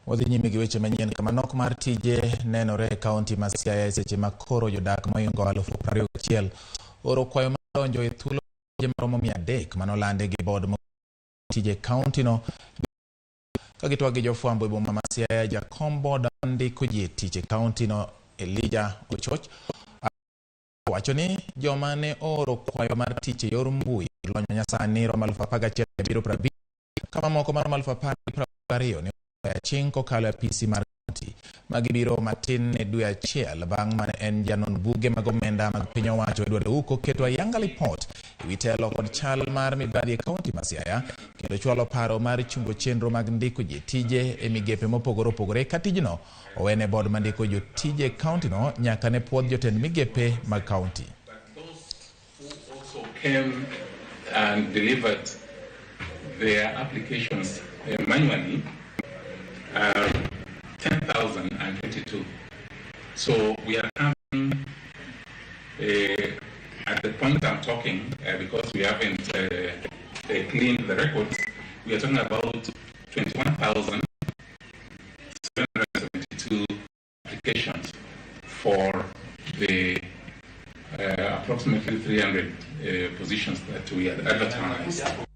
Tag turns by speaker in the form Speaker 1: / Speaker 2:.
Speaker 1: Wadhi nyime gi weche manyien kama nok mar tije nenore e kaunti ma Siaya e seche ma koro jodak mohingo 21,000 oro kwayo mar donjo e thuolo maromo 300 manolandi gi board tije e kaunti no. Ka gitwak gi jofwambo e boma ma Siaya, jakom board ndiko ji e tich e kaunti no Elijah Ochoch wacho ni joma ne ooro kwayo mar tich e yor mbui lony manyasani romo 11,750, kama moko maromo 10,022 ne aching' kokalo e apisi mar kaunti. Magi biro matin ne dwe achiel bang' mane en janon buge mag omenda mag piny owacho Edward Ouko keto ayanga lipot ewi telo kod chal mar mibadhi e kaunti ma Siaya kendo chwalo paro mar chungo chenro mag ndiko ji tije e migepe mopogore opogore ka tijno owene board mandiko jotije e kaunti no nyaka ne puodh jotend migepe mag kaunti.
Speaker 2: Also came and delivered their applications manually, 10,022. So we are coming at the point I'm talking, because we haven't cleaned the records, we are talking about 21,772 applications for the approximately 300 positions that we had advertised.